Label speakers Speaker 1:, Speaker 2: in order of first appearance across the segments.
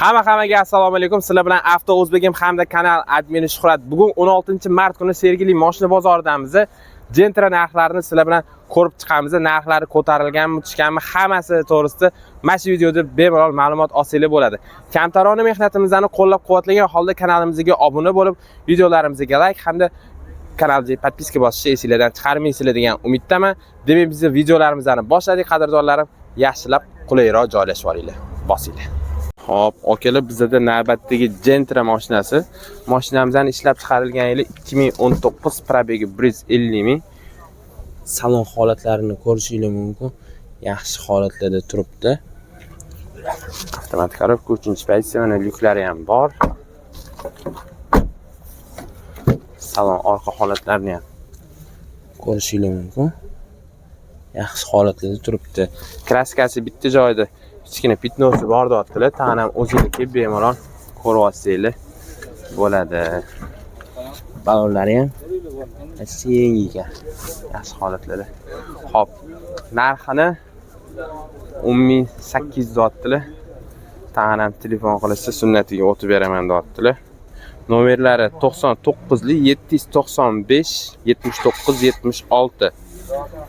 Speaker 1: Hammaga assalomu alaykum. Sizlar bilan Avto O'zbegim hamda kanal admini Shuhrat. Bugun 16-mart kuni Sergeli mashina bozoridamiz. Gentra narxlarini sizlar bilan ko'rib chiqamiz. Narxlari ko'tarilganmi, tushganmi, hammasi to'g'risida mana shu videoda bemalol ma'lumot olsanglar bo'ladi. Kamtarona mehnatimizni qo'llab-quvvatlagan holda kanalimizga obuna bo'lib, videolarimizga like hamda kanalga подписка bosishni esinglardan chiqarmaysizlar degan umiddaman. Demak, biz videolarimizni boshladik, qadrdonlarim. Yaxshilab, qulayroq joylashib olinglar. Bosinglar. Hop, akalar, bizada navbatdagi Gentra mashinasi. Mashinamizning ishlab chiqarilgan yili 2019, пробег i 150 ming.
Speaker 2: Salon holatlarini ko'rishinglar mumkin. Yaxshi holatlarda turibdi.
Speaker 1: Avtomat коробка, 3-pozitsiya, mana lyuklari ham bor. Salon orqa holatlarini ham
Speaker 2: ko'rishinglar mumkin. Yaxshi holatlarda turibdi.
Speaker 1: Краска si bitta joyida kichkina пятно si bor deyaptilar. Tag'in ham o'zinglar kelib bemalol ko'rib olsanglar bo'ladi.
Speaker 2: Balonlari ham yangi ekan.
Speaker 1: Yaxshi holatlarda. Hop, narxini 10 800 deyaptilar. Tag'in ham telefon qilishsa, sunnatiga o'tib beraman deyaptilar. Nomerlari 99 795 79 76,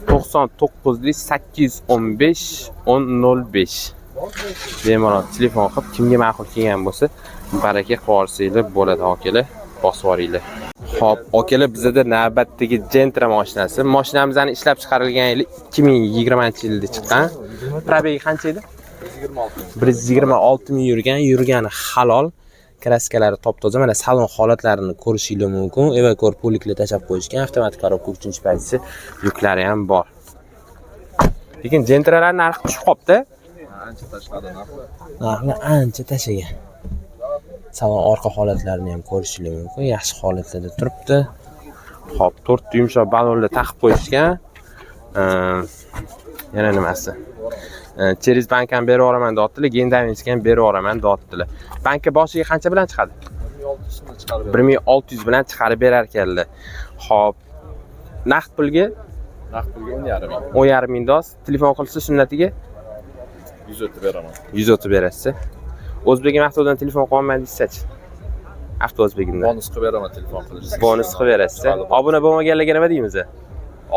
Speaker 1: 99 815 10 05. Bemalol telefon qilib, kimga ma'qul kelgan bo'lsa, baraka qilib olsanglar bo'ladi, akalar, bosib yuboringlar. Hop, akalar, bizada navbatdagi Gentra mashinasi. Mashinamizning ishlab chiqarilgan yili 2020-yilda chiqqan. Пробег i qancha edi?
Speaker 2: 126 ming yurgan, yurgani halol. Краска lari top-toza. Mana salon holatlarini ko'rishinglar mumkin. Evakor пулик lar tashlab qo'yishgan.
Speaker 1: Avtomat коробка, 3-pozitsiya, lyuklari ham bor. Lekin Gentralar narxi tushib qolibdi.
Speaker 3: Ancha tashladi narxlar.
Speaker 2: Narxni ancha tashlagan. Salon orqa holatlarini ham ko'rishinglar mumkin. Yaxshi holatlarda turibdi.
Speaker 1: Hop, to'rtta yumshoq balonlar taqib qo'yishgan. Yana nimasi? Через bank ham berib yuboraman deyaptilar, Gendavinski ham berib yuboraman deyaptilar. Bankka boshiga qancha bilan chiqadi?
Speaker 3: 1600 so'mdan chiqarib.
Speaker 1: 1600 bilan chiqarib berar ekanlar. Hop, naqd pulga?
Speaker 3: Naqd pulga 10,5 ming.
Speaker 1: 10,5 ming doz. Telefon qilsa, sunnatiga
Speaker 3: 100 o'tib beraman.
Speaker 1: 100 o'tib berasiz. O'zbegim avtodan telefon qilyapman deysiz-chi. Avto O'zbegimdan.
Speaker 3: Bonus qilib beraman telefon qilish.
Speaker 1: Bonus qilib berasiz. Obuna bo'lmaganlarga nima deymiz?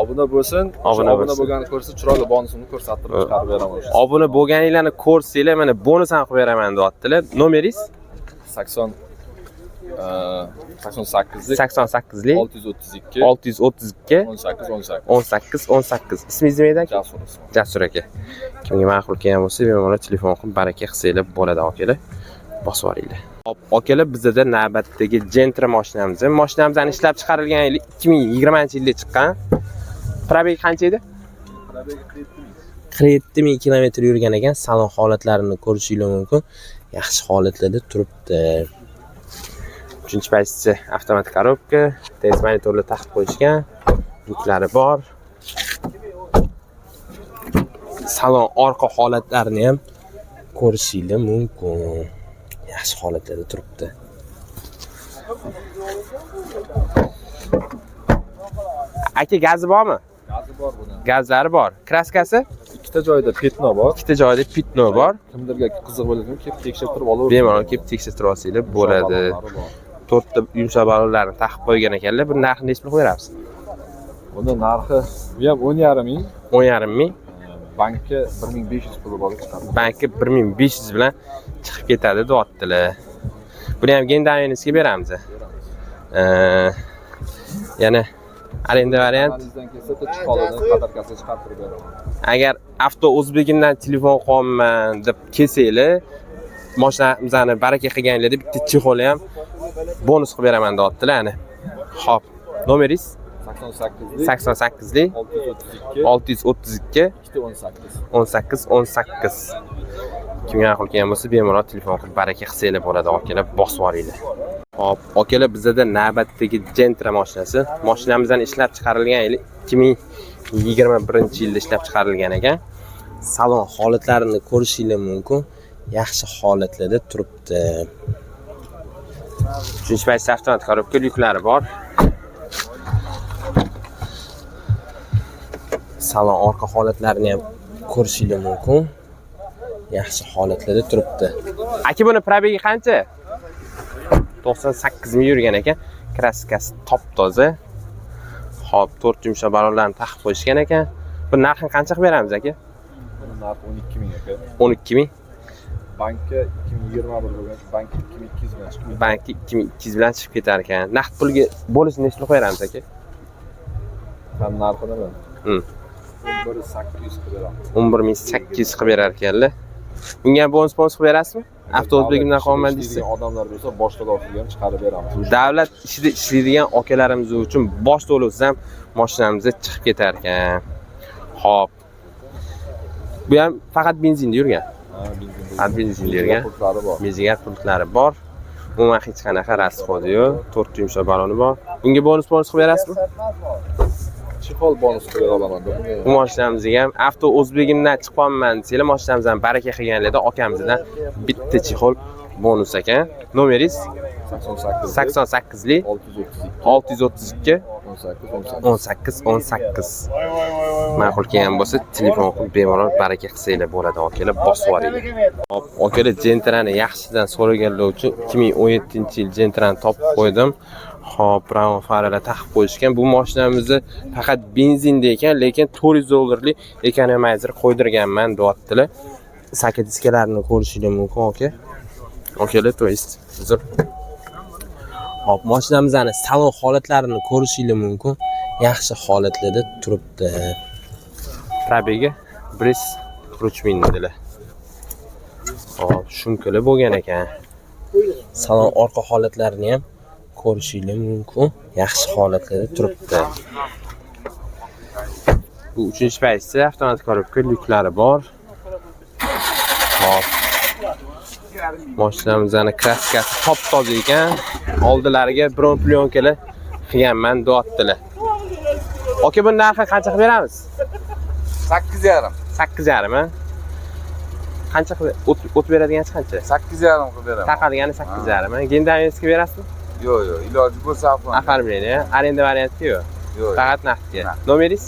Speaker 3: Obuna bo'lsin,
Speaker 1: Obuna
Speaker 3: obuna
Speaker 1: bo'lsin.
Speaker 3: Bo'lganini ko'rsa, chiroyli bonusini ko'rsatib chiqarib beraman o'sha.
Speaker 1: Obuna bo'lganinglarni ko'rsanglar, mana bonus ham qilib beraman deyaptilar. Nomeringiz?
Speaker 3: 80 88
Speaker 1: 88lik
Speaker 3: 632
Speaker 1: 632
Speaker 3: 18 18.
Speaker 1: 18 18. Ismingiz nima edi, aka?
Speaker 3: Jasur ismi.
Speaker 1: Jasur aka. Kimga ma'qul kelgan bo'lsa, bemalol telefon qilib baraka qilsanglar bo'ladi, akalar. Bosib yuboringlar. Hop, akalar, bizada navbatdagi Gentra mashinamiz. Mashinamizning ishlab chiqarilgan yili 2020-yilda chiqqan. Пробег qancha edi?
Speaker 2: 47 ming kilometr yurgan ekan. Salon holatlarini ko'rishinglar mumkin. Yaxshi holatlarda turibdi.
Speaker 1: Uchinchi pozitsiya, avtomat коробка, tez monitorlar taqib qo'yishgan, lyuklari bor.
Speaker 2: Salon orqa holatlarini ham ko'rishinglar mumkin. Yaxshi holatlarda turibdi.
Speaker 1: Aka, gazi bormi?
Speaker 3: Gazi bor buni.
Speaker 1: Gazlari bor. Краска si?
Speaker 3: Ikkita joyida пятно bor.
Speaker 1: Ikkita joyida пятно bor.
Speaker 3: Kimdirga qiziq bo'lsa, kelib tekshirtirib olaversin.
Speaker 1: Bemalol kelib tekshirtirib olsanglar bo'ladi.
Speaker 3: Ballonlari bor.
Speaker 1: To'rtta yumshoq ballonlarni taqib qo'ygan ekanlar. Buni narxini nechi pul qo'yamiz?
Speaker 3: Buni narxi bu ham 10,5 ming.
Speaker 1: 10,5 ming.
Speaker 3: Bankka 1500 puli bor, chiqadi.
Speaker 1: Bankka 1500 bilan chiqib ketadi deyaptilar. Buni ham Gendavinskiga beramiz. Yana arenda variant.
Speaker 3: Analizdan kelsa, chiqolini подарка sini chiqartirib beraman.
Speaker 1: Agar Avto O'zbegimdan telefon qilyapman deb kelsanglar, mashinamizni baraka qilganinglarda bitta чехол ham bonus qilib beraman deyaptilar ana. Hop, nomeringiz?
Speaker 3: 88
Speaker 1: 88lik
Speaker 3: 632
Speaker 1: 632
Speaker 3: 2 18.
Speaker 1: 18 18. Kimga ma'qul kelgan bo'lsa, bemalol telefon qilib baraka qilsanglar bo'ladi, akalar, bosib yuboringlar. Hop, akalar, bizada navbatdagi Gentra mashinasi. Mashinamizdan ishlab chiqarilgan yili 2021-yilda ishlab chiqarilgan ekan.
Speaker 2: Salon holatlarini ko'rishinglar mumkin. Yaxshi holatlarda turibdi.
Speaker 1: Uchinchi paytda avtomat коробка, lyuklari bor.
Speaker 2: Salon orqa holatlarini ham ko'rishinglar mumkin. Yaxshi holatlarda turibdi.
Speaker 1: Aka, buni пробег i qancha? 98 ming yurgan ekan. Краска si top-toza. Xo'p, to'rt yumshoq balonlarni taqib qo'yishgan ekan. Bu narxini qancha qilib beramiz, aka?
Speaker 3: Buni narxi 12 ming, aka.
Speaker 1: 12 ming.
Speaker 3: Bankka 2021 bo'lgan, shu bankka 2200 bilan chiqib ketdi.
Speaker 1: Bankka 2200 bilan chiqib ketar ekan. Naqd pulga bo'lishini necha pul qo'yamiz, aka?
Speaker 3: Ham narxi nima? 11800 qilib beramiz.
Speaker 1: 11 800 qilib berar ekanlar. Bunga ham bonus qilib berasizmi? Avto O'zbegimdan qolman deysiz.
Speaker 3: Ishlaydigan odamlar bo'lsa, bosh to'lovsiz ham chiqarib beramiz.
Speaker 1: Davlat ishida ishlaydigan akalarimiz uchun bosh to'lovsiz ham mashinamiz chiqib ketar ekan. Xo'p. Bu ham faqat benzinda yurgan.
Speaker 3: Ha, benzin.
Speaker 1: Ha, benzinda yurgan.
Speaker 3: Pultlari bor.
Speaker 1: Benzinga pultlari bor. Umuman hech qanaqa расход i yo'q. To'rtta yumshoq baloni bor. Bunga bonus qilib berasizmi?
Speaker 3: Чехол bonus qilib bera olaman. Bunga
Speaker 1: Bu mashinamizga ham Avto O'zbegimdan chiqyapman desanglar, mashinamizdan baraka qilganlarda akamizdan bitta чехол bonus ekan. Nomeringiz?
Speaker 3: 88
Speaker 1: 88lik
Speaker 3: 632
Speaker 1: 632
Speaker 3: 18 18.
Speaker 1: 18 18. Ma'qul kelgan bo'lsa, telefon qilib bemalol baraka qilsanglar bo'ladi, akalar, bosib yuboringlar. Hop, akalar, Gentrani yaxshidan so'raganlar uchun 2017-yil Gentrani topib qo'ydim. Hop, brown faralar taqib qo'yishgan. Bu mashinamizni faqat benzinda ekan, lekin 400 dollarlik economizer qo'ydirganman, deyaptilar. Saka diskalarini ko'rishingiz mumkin, aka. Akalar, то есть, uzr.
Speaker 2: Hop, mashinamizni salon holatlarini ko'rishingiz mumkin. Yaxshi holatlarda turibdi.
Speaker 1: Пробег i 143 ming dedilar. Hop, шумка lar bo'lgan ekan.
Speaker 2: Salon orqa holatlarini ham ko'rishingiz mumkin. Yaxshi holatlarda turibdi.
Speaker 1: Bu uchinchi paytda avtomat коробка, lyuklari bor. Hop. Mashinamizni краска si top toza ekan. Oldilariga bron пленка lar qilganman, deyaptilar. Aka, buni narxi qancha qilib beramiz?
Speaker 4: 8,5.
Speaker 1: 8,5, a? Qancha qilib o't beradiganchi qancha?
Speaker 4: 8,5 qilib beraman.
Speaker 1: Taqadigani 8,5, a? Gendamiyasiga berasizmi?
Speaker 4: Yo'q, iloji bo'lsa оформление.
Speaker 1: Оформление, аренда varianti yo'q.
Speaker 4: Yo'q.
Speaker 1: Faqat naqdga.
Speaker 4: Naqd.
Speaker 1: Nomeringiz?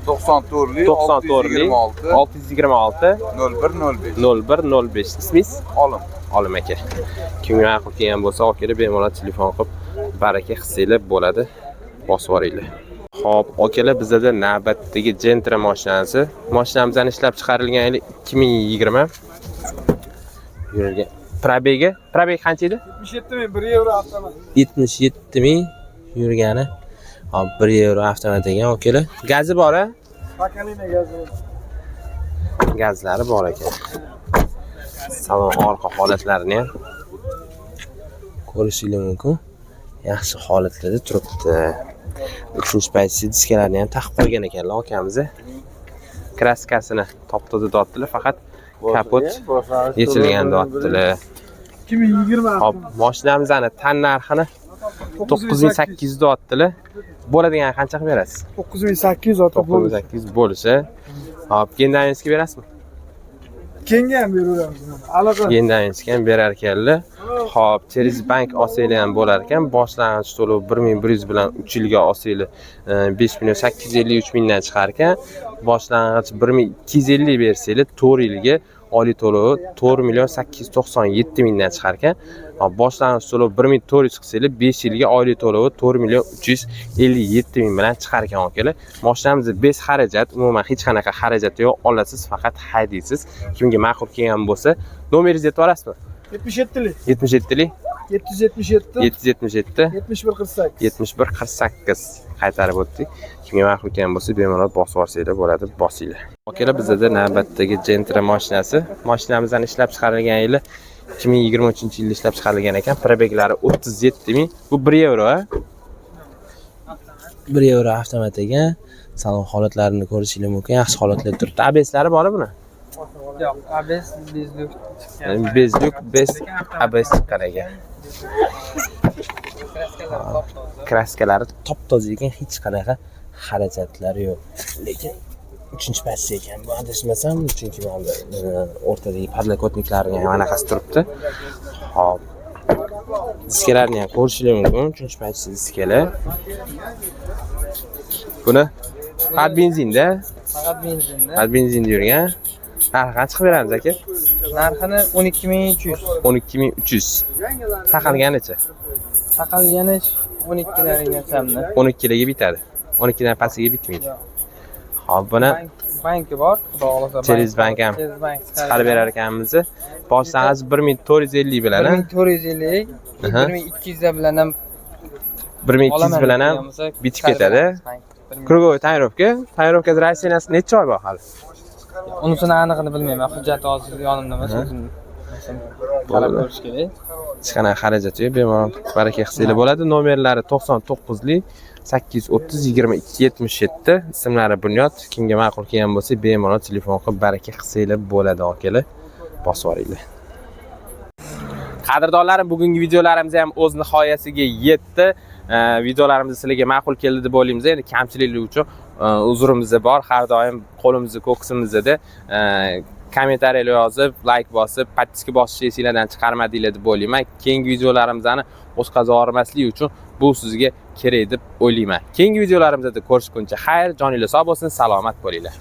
Speaker 4: 94lik
Speaker 1: 94lik
Speaker 4: 626
Speaker 1: 626
Speaker 4: 01 05.
Speaker 1: 01 05. Ismingiz?
Speaker 4: Olim.
Speaker 1: Olim aka. Kimga ma'qul kelgan bo'lsa, akalar, bemalol telefon qilib baraka qilsanglar bo'ladi. Bosib yuboringlar. Xo'p, akalar, bizada navbatdagi Gentra mashinasi. Mashinamizni ishlab chiqarilgan yili 2020. Yurgan. Пробег i? Пробег qancha edi?
Speaker 5: 77 ming, 1 yevro avtomat.
Speaker 2: 77 ming yurgani. Hop, 1 yevro avtomat ekan, akalar.
Speaker 1: Gazi bor, a?
Speaker 5: Pakalina gazi.
Speaker 1: Gazlari bor ekan. Salon orqa holatlarini ham
Speaker 2: ko'rishingiz mumkin. Yaxshi holatlarda turibdi. Uchinchi payt diskalarni ham taqib qo'ygan ekanlar akamiz.
Speaker 1: Краска sini top-toza deyaptilar, faqat kapot yechilgan deyaptilar.
Speaker 5: 2020.
Speaker 1: Hop, mashinamizni tan narxini 9800 deyaptilar. Bo'ladigan qancha qilib berasiz?
Speaker 5: 9800 ota bo'ldi.
Speaker 1: 9800 bo'lishi. Hop, Gendaminskiy berasizmi?
Speaker 5: Kenga ham beraveramiz mana. Aloqa.
Speaker 1: Gendaminskiy ham berar ekanlar. Hop, через bank olsanglar ham bo'lar ekan. Boshlang'ich to'lov 1100 bilan 3 yilga olsanglar 5 million 853 mingdan chiqar ekan. Boshlang'ich 1250 bersanglar 4 yilga oylik to'lovi 4 million 897 mingdan chiqar ekan. Hop, boshlang'ich to'lov 1400 qilsanglar 5 yilga oylik to'lovi 4 million 357 ming bilan chiqar ekan, akalar. Mashinamiz без xarajat, umuman hech qanaqa xarajati yo'q. Olasiz, faqat haydaysiz. Kimga ma'qul kelgan bo'lsa, nomeringizni aytib yuborasizmi?
Speaker 5: 77lik.
Speaker 1: 77lik
Speaker 5: 777
Speaker 1: 777
Speaker 5: 71 48.
Speaker 1: 71 48 qaytarib o'tdik. Kimga ma'qul kelgan bo'lsa, bemalol bosib yuborsanglar bo'ladi, bosinglar. Akalar, bizada navbatdagi Gentra mashinasi. Mashinamizdan ishlab chiqarilgan yili 2023-yilda ishlab chiqarilgan ekan. Пробег lari 37 ming. Bu 1 yevro, a?
Speaker 2: 1 yevro avtomat ekan. Salon holatlarini ko'rishingiz mumkin. Yaxshi holatlarda turibdi.
Speaker 1: ABSlari bor buni?
Speaker 6: Yo'q, ABS без люк chiqqan.
Speaker 1: Без люк, без ABS chiqqan ekan.
Speaker 6: Краска lari top-toza.
Speaker 2: Краска lari top-toza ekan, hech qanaqa xarajatlari yo'q. Lekin uchinchi pastda ekan bu, adashmasam, chunki mana bu o'rtadagi подлокотник larini ham anaqasi turibdi.
Speaker 1: Hop. Diskalarni ham ko'rishingiz mumkin. Uchinchi pastda diskalar. Buni faqat benzinda,
Speaker 6: Faqat benzinda.
Speaker 1: Faqat benzinda yurgan. Narxi qancha qilib beramiz, aka?
Speaker 6: Narxini 12 300.
Speaker 1: 12 300. Taqalganicha?
Speaker 6: Taqalgani 12 largacha.
Speaker 1: 12 ligi bitadi. 12 dan pastiga bitmaydi. Hop, buni
Speaker 6: Banki bor, xudo xohlasa.
Speaker 1: Через bank ham
Speaker 6: Через bank
Speaker 1: chiqarib berar ekanmiz. Boshlang'ich 1450 bilan,
Speaker 6: Bir
Speaker 1: a?
Speaker 6: 1450, 1200 bilan ham
Speaker 1: 1200
Speaker 6: olaman
Speaker 1: bilan ham
Speaker 6: degan bo'lsa,
Speaker 1: bitib
Speaker 6: chiqarib
Speaker 1: ketadi.
Speaker 6: beramiz bank.
Speaker 1: Круговой тонировка, тонировка рассеяние si necha oy bor hali?
Speaker 6: Unisini anig'ini bilmayman. Hujjati hozir yonimda emas, o'zim qarab
Speaker 1: Bo'ldi.
Speaker 6: ko'rish kerak.
Speaker 1: Hech qanaqa xarajati yo'q, bemalol baraka qilsanglar bo'ladi. Nomerlari 99lik 830 22 77. Ismlari Bunyod. Kimga ma'qul kelgan bo'lsa, bemalol telefon qilib baraka qilsanglar bo'ladi, akalar. Bosib yuboringlar. Qadrdonlarim, bugungi videolarimiz ham o'z nihoyasiga yetdi. Videolarimiz sizlarga ma'qul keldi deb o'ylaymiz. Endi kamchiliklar uchun uzrimiz bor. Har doim qo'limizni ko'ksimizda. Kommentariyalar yozib, layk bosib, подписка bosishni esinglardan chiqarmadinglar deb o'ylayman. Keyingi videolarimizni o'tkazib yubormaslik uchun bu sizga kerak deb o'ylayman. Keyingi videolarimizda ko'rishguncha xayr, joninglar sog' bo'lsin, salomat bo'linglar.